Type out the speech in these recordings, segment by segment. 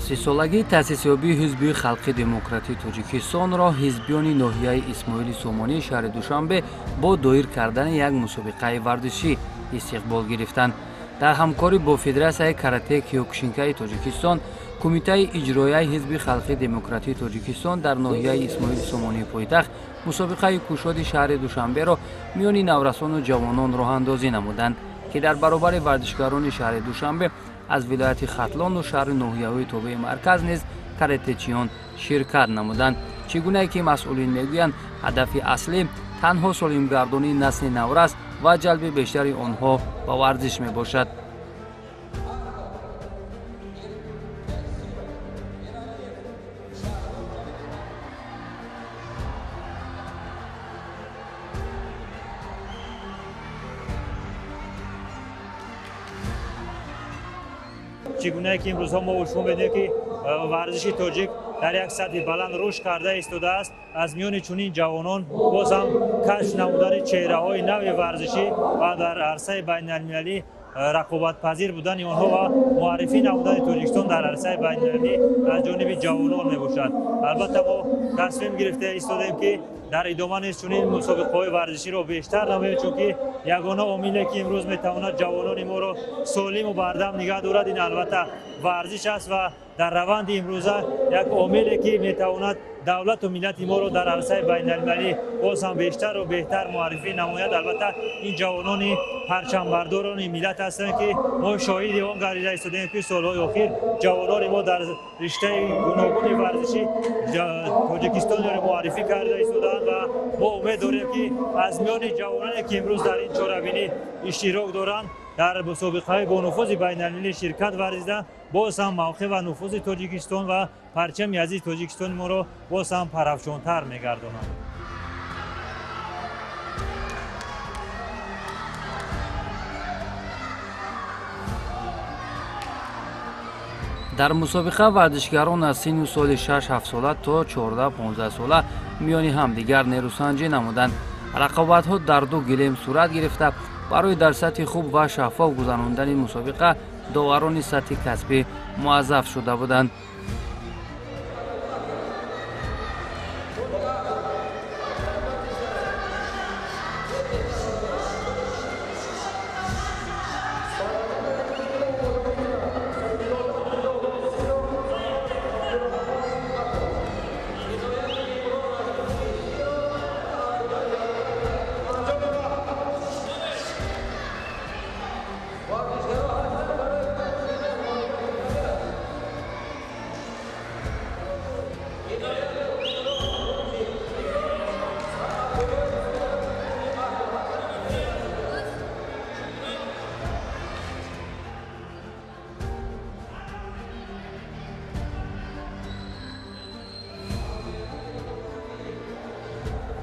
Сисолагии таъсисёбии Ҳизби Халқи Демократии Тоҷикистонро ҳизбиёни ноҳияи Исмоили Сомонии шаҳри Душанбе бо доир кардани як мусобиқаи варзишӣ истиқбол гирифтанд. Дар ҳамкорӣ бо Федератсияи карате Киёкушинкаи Тоҷикистон, Кумитаи иҷроияи Ҳизби Халқи Демократии Тоҷикистон дар ноҳияи Исмоили Сомонии пойтахт мусобиқаи кушоди шаҳри Душанберо миёни наврасону ҷавонон роҳандозӣ намуданд, ки дар баробари варзишгарони шаҳри Душанбе аз вилояти Хатлону шаҳри ноҳияҳои тобеи марказ низ каратечиён ширкат намуданд. Чӣ гунае ки масъулин мегӯянд, ҳадафи аслӣ танҳо солимгардонии насли наврас ва ҷалби бештари онҳо ба варзиш мебошад. Чӣ гунае ки имрӯзҳо мо шумо мебинем, ки варзиши тоҷик дар як сатҳи баланд рушд карда истодааст. Аз миёни чунин ҷавонон боз ҳам кашф намудани чеҳраҳои нави варзишӣ ва дар арсаи байналмилалӣ рақобатпазир будани онҳо ва муаррифӣ намудани Тоҷикистон дар арсаи байналмилалӣ аз ҷониби ҷавонон мебошад. Албатта, мо тасмим гирифта истодаем, ки дар идома низ чунин мусобиқаҳои варзиширо бештар намоем, чунки ягона омиле ки имрӯз метавонад ҷавонони моро солиму бардам нигаҳ дорад, ин албатта варзиш аст ва дар раванди имрӯза як омиле ки метавонад давлату миллати моро дар арсаи байналмилалӣ боз ҳам бештару беҳтар муаррифӣ намояд, албатта ин ҷавонони парчамбардорони миллат ҳастанд, ки мо шоҳиди он гардида истодаем, ки солҳои охир ҷавонони мо дар риштаи гуногуни варзишӣ Тоҷикистонро муаррифӣ карда истодаанд ва мо умед дорем, ки аз миёни ҷавононе ки имрӯз дар ин чорабинӣ иштирок доранд, дар мусобиқаҳои бонуфузи байналмилалӣ ширкат варзида, боз ҳам мавқеъ ва нуфузи Тоҷикистон ва парчами азизи Тоҷикистони моро боз ҳам парафшонтар мегардонанд. Дар мусобиқа варзишгарон аз синну соли 6-7 сола то 14-15 сола миёни ҳамдигар нерӯсанҷӣ намуданд. Рақобатҳо дар ду гилем сурат гирифта, барои дар сатҳи хуб ва шаффоф гузарондани мусобиқа доварони сатҳи касбӣ муаззаф шуда буданд.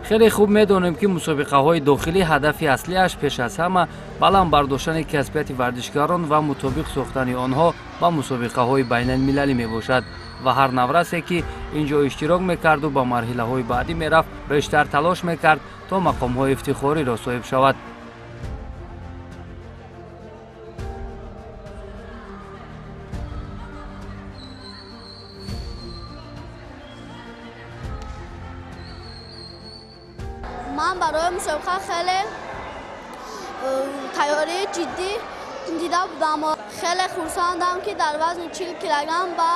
Хеле хуб медонем, ки мусобиқаҳои дохилӣ ҳадафи аслиаш пеш аз ҳама баланд бардоштани касбияти варзишгарон ва мутобиқ сохтани онҳо ба мусобиқаҳои байналмилалӣ мебошад ва ҳар наврасе ки ин ҷо иштирок мекарду ба марҳилаҳои баъдӣ мерафт, бештар талош мекард то мақомҳои ифтихориро соҳиб шавад. Ман барои мусобиқа хеле тайёрии ҷиддӣ дида будам. Хеле хурсандам, ки дар вазни 40 килограмм ба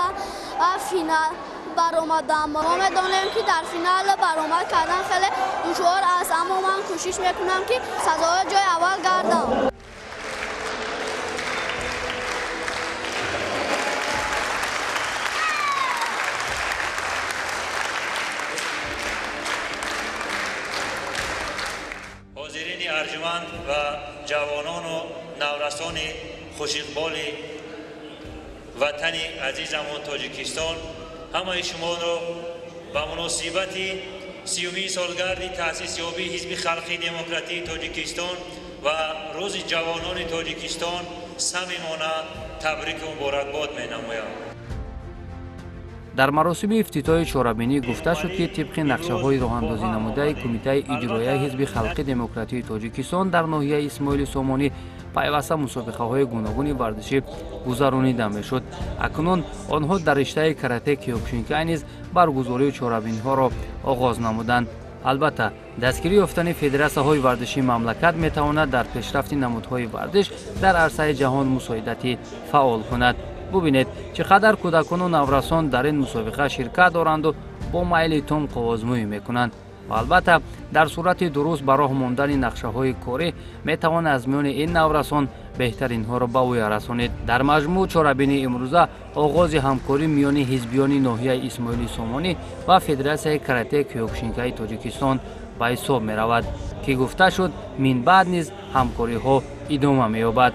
финал баромадам. Мо медонем, ки дар финал баромад кардан хеле душвор аст, аммо ман кӯшиш мекунам, ки сазовори ҷои аввал гардам. Ҳозирини арҷуманд ва ҷавонону наврасони хушиқболи ватани азизамон Тоҷикистон, ҳамаи шуморо ба муносибати 30-умин солгарди таъсисёбии Ҳизби Халқи Демократии Тоҷикистон ва Рӯзи ҷавонони Тоҷикистон самимона табрику муборакбод менамоям. Дар маросими ифтитоҳи чорабинӣ гуфта шуд, ки тибқи нақшаҳои роҳандозинамудаи Кумитаи иҷроияи Ҳизби Халқи Демократии Тоҷикистон дар ноҳияи Исмоили Сомонӣ пайваста мусобиқаҳои гуногуни варзишӣ гузаронида мешуд. Акнун онҳо дар риштаи карате киёкушинкай низ баргузории чорабиниҳоро оғоз намуданд. Албатта, дастгирӣ ёфтани федератсияҳои варзишии мамлакат метавонад дар пешрафти намудҳои варзиш дар арсаи ҷаҳон мусоидати фаъол кунад. Бубинед, чӣ қадар кӯдакону наврасон дар ин мусобиқа ширкат доранду бо майли том қовозмӯӣ мекунанд. Ва албатта, дар сурати дуруст ба роҳ мондани нақшаҳои корӣ метавон аз миёни ин наврасон беҳтаринҳоро ба ӯя расонид. Дар маҷмӯъ, чорабинии имрӯза оғози ҳамкорӣ миёни ҳизбиёни ноҳияи Исмоили Сомонӣ ва Федератсияи карате киёкушинкаи Тоҷикистон ба ҳисоб меравад, ки гуфта шуд, минбаъд низ ҳамкориҳо идома меёбад.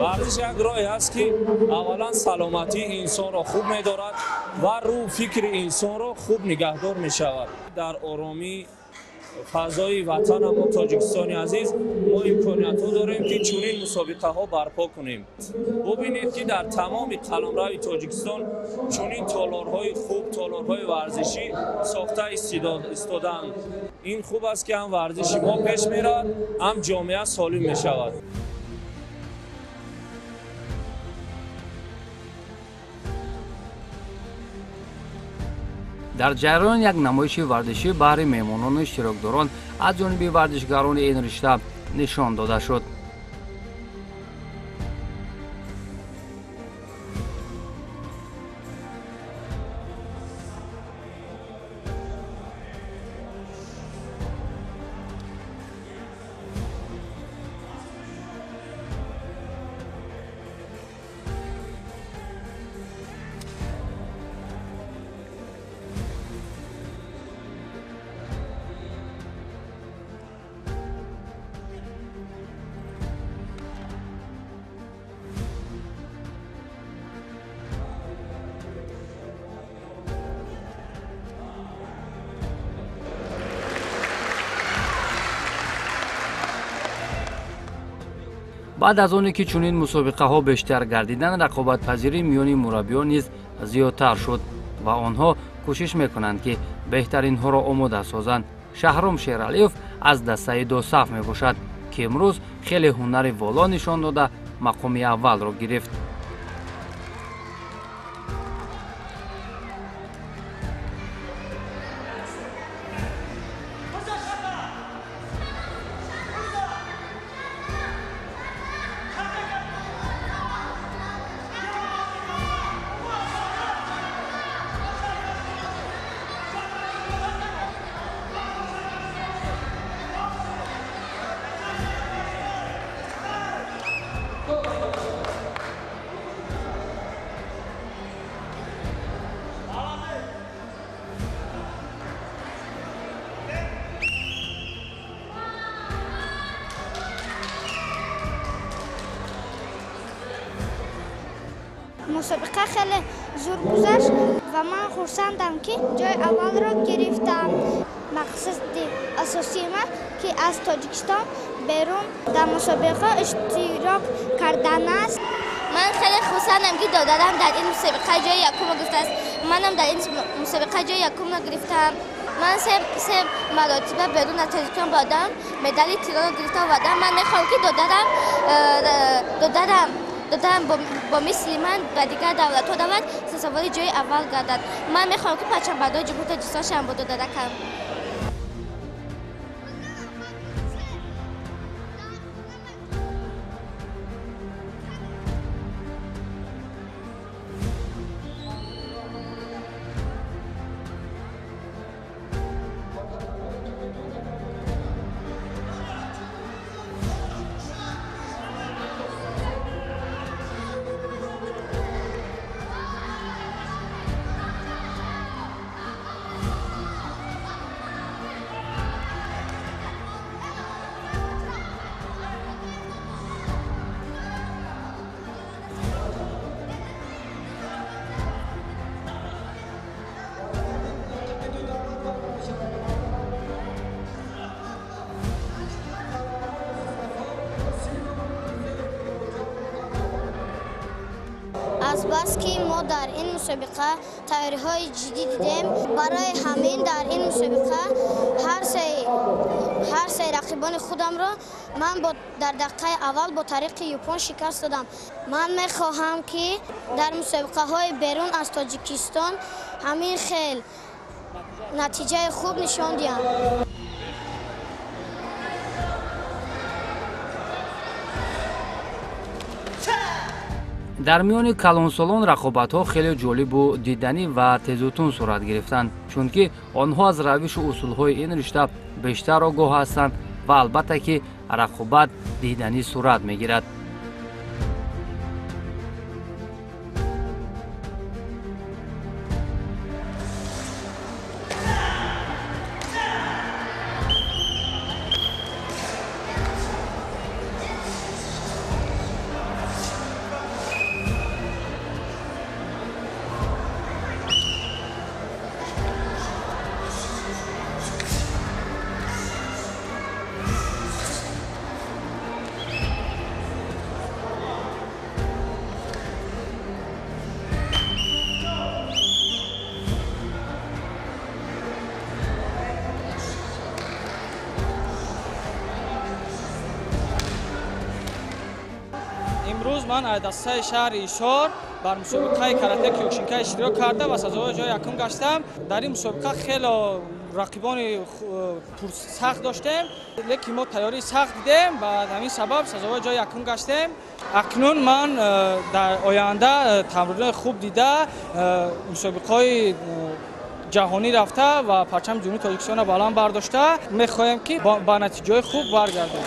Варзиш як роҳе аст, ки аввалан саломатии инсонро хуб медорад ва рӯҳ фикри инсонро хуб нигаҳдор мешавад. Дар оромӣ фазои ватанамон Тоҷикистони азиз мо имкониятҳо дорем, ки чунин мусобиқаҳо барпо кунем. Бубинед, ки дар тамоми қаламрави Тоҷикистон чунин толорҳои хуб, толорҳои варзишӣ сохта истодаанд. Ин хуб аст, ки ҳам варзиши мо пеш меравад, ҳам ҷомеа солим мешавад. Дар ҷараён як намоиши варзишӣ баҳри меҳмонону иштирокдорон аз ҷониби варзишгарони ин ришта нишон дода шуд. Баъд аз оне ки чунин мусобиқаҳо бештар гардиданд, рақобатпазирӣ миёни мураббиён низ зиёдтар шуд ва онҳо кӯшиш мекунанд, ки беҳтаринҳоро омода созанд. Шаҳром Шералиев аз дастаи Досаф мебошад, ки имрӯз хеле ҳунари воло нишон дода мақоми аввалро гирифт. Мусобиқа хеле зур гузашт ва ман хурсандам, ки ҷои аввалро гирифтам. Мақсади асосии ман, ки аз Тоҷикистон берун дар мусобиқа иштирок кардан аст. Ман хеле хурсандам, ки додарам дар ин мусобиқа ҷои якумро гирифтааст. Манам дар ин мусобиқа ҷои якумро гирифтам. Ман се маротиба берун аз Тоҷикистон бурдам, медали тиллоро гирифта овардам. Ман мехоҳам, ки додарам бо мисли ман ба дигар давлатҳо равад, сазовори ҷои аввал гардад. Ман мехоҳам, ки парчамбардори Ҷумҳурии Тоҷикистон шавам бо додаракам. Азбаски мо дар ин мусобиқа тайёриҳои ҷиддӣ дидем, барои ҳамин дар ин мусобиқа ҳар се рақибони худамро ман дар дақиқаи аввал бо тариқи юпон шикаст додам. Ман мехоҳам, ки дар мусобиқаҳои берун аз Тоҷикистон ҳамин хел натиҷаи хуб нишон диҳам. Дар миёни калонсолон рақобатҳо хеле ҷолибу диданӣ ва тезутун сурат гирифтанд, чунки онҳо аз равишу усулҳои ин ришта бештар огоҳ ҳастанд ва албатта ки рақобат диданӣ сурат мегирад. Имрӯз ман аз дастаи шаҳри Ҳисор бар мусобиқаи карате киокушинкай иштирок карда ва сазовори ҷои якум гаштам. Дар ин мусобиқа хеле рақибони пурсахт доштем, лекин мо тайёрии сахт дидем ва ҳамин сабаб сазовори ҷои якум гаштем. Акнун ман дар оянда тамринҳои хуб дида, мусобиқаҳои ҷаҳонӣ рафта ва парчами Ҷумҳурии Тоҷикистонро баланд бардошта мехоҳем, ки ба натиҷаҳои хуб баргардем.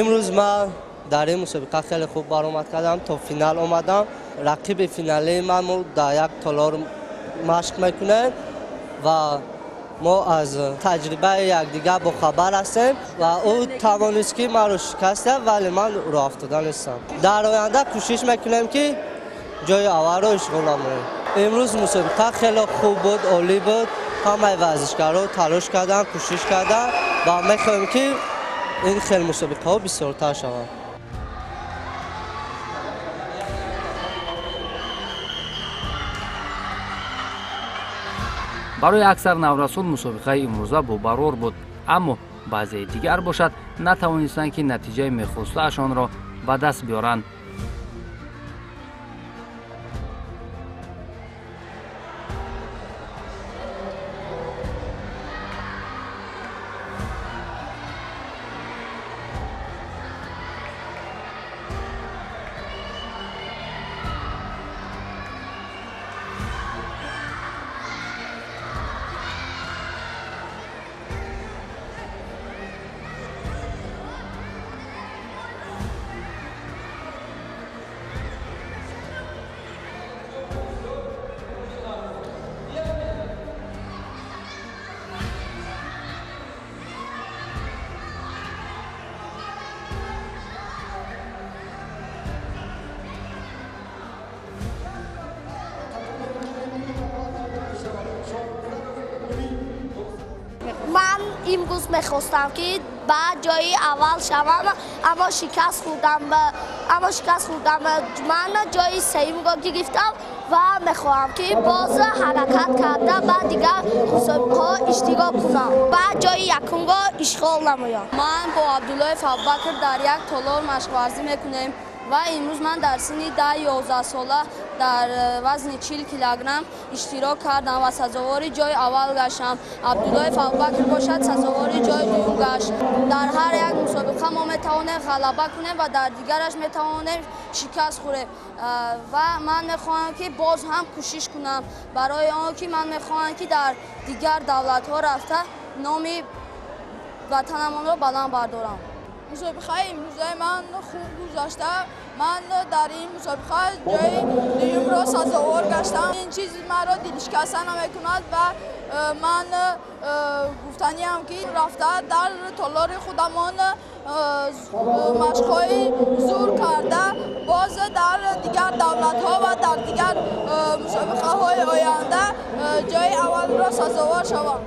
Имрӯз ман дар ин мусобиқа хеле хуб баромад кардам, то финал омадам. Рақиби финалии ман мо дар як толор машқ мекунем ва мо аз таҷрибаи якдигар бохабар ҳастем ва ӯ тавонист, ки маро шикаст диҳад, вале ман роҳ афтода нестам. Дар оянда кӯшиш мекунем, ки ҷои аввалро ишғол намоем. Имрӯз мусобиқа хеле хуб буд, олӣ буд. Ҳамаи варзишгарҳо талош карданд, кӯшиш карданд ва мехоҳем, ки ин хел мусобиқаҳо бисёртар шаванд. Барои аксар наврасон мусобиқаи имрӯза бобарор буд, аммо баъзеи дигар бошад натавонистанд, ки натиҷаи мехостаашонро ба даст биёранд. Ман имрӯз мехостам, ки ба ҷои аввал шавам, аммо шикаст хӯрдам. Ман ҷои сеюмро гирифтам ва мехоҳам, ки боз ҳаракат карда ба дигар мусобиқаҳо иштирок кунам, ба ҷои якумро ишғол намоям. Ман бо Абдуллоев Абубакр дар як толор машқварзӣ мекунем ва имрӯз ман дар синни 10-11 сола дар вазни 40 килограмм иштирок кардам ва сазовори ҷои аввал гаштам. Абдуллоев Абубакр бошад сазовори ҷои дуюм гашт. Дар ҳар як мусобиқа мо метавонем ғалаба кунем ва дар дигараш метавонем шикаст хӯрем ва ман мехоҳам, ки боз ҳам кӯшиш кунам барои он ки ман мехоҳам, ки дар дигар давлатҳо рафта номи ватанамонро баланд бардорам. Мусобиқаи имрӯзаи ман хуб гузашта. Ман дар ин мусобиқа ҷои дуюмро сазовор гаштам. Ин чиз маро дилшикаста намекунад ва ман гуфтаниам, ки рафта дар толори худамон машқҳои зур карда боз дар дигар давлатҳо ва дар дигар мусобиқаҳои оянда ҷои аввалро сазовор шавам.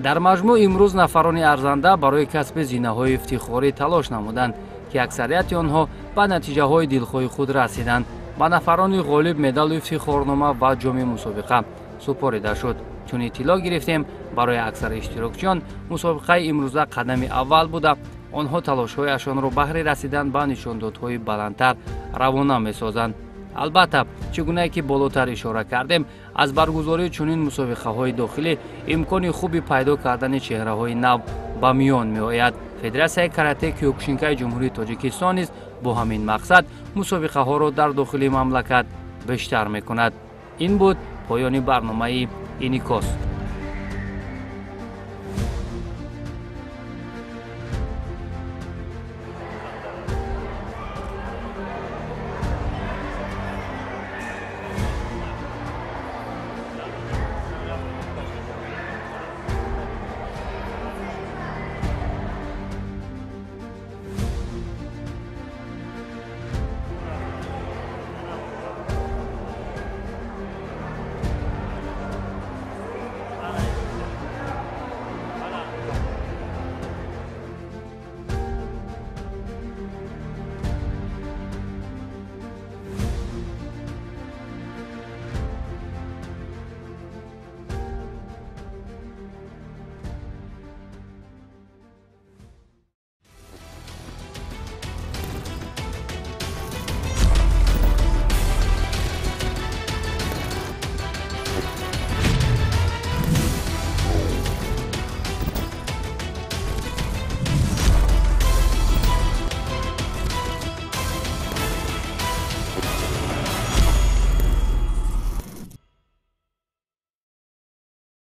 Дар маҷмӯъ имрӯз нафарони арзанда барои касби зинаҳои ифтихорӣ талош намуданд. ки аксарияти онҳо ба натиҷаҳои дилхоҳи худ расиданд. Ба нафарони ғолиб медалу ифтихорнома ва ҷоми мусобиқа супорида шуд. Чун иттилоъ гирифтем, барои аксари иштирокчиён мусобиқаи имрӯза қадами аввал буда, онҳо талошҳояшонро баҳри расидан ба нишондодҳои баландтар равона месозанд. Албатта, чӣ гунае ки болотар ишора кардем, аз баргузории чунин мусобиқаҳои дохилӣ имкони хуби пайдо кардани чеҳраҳои нав ба миён меояд. Федератсияи карате киёкушинкаи Ҷумҳурии Тоҷикистон низ бо ҳамин мақсад мусобиқаҳоро дар дохили мамлакат бештар мекунад. Ин буд поёни барномаи «Инъикос».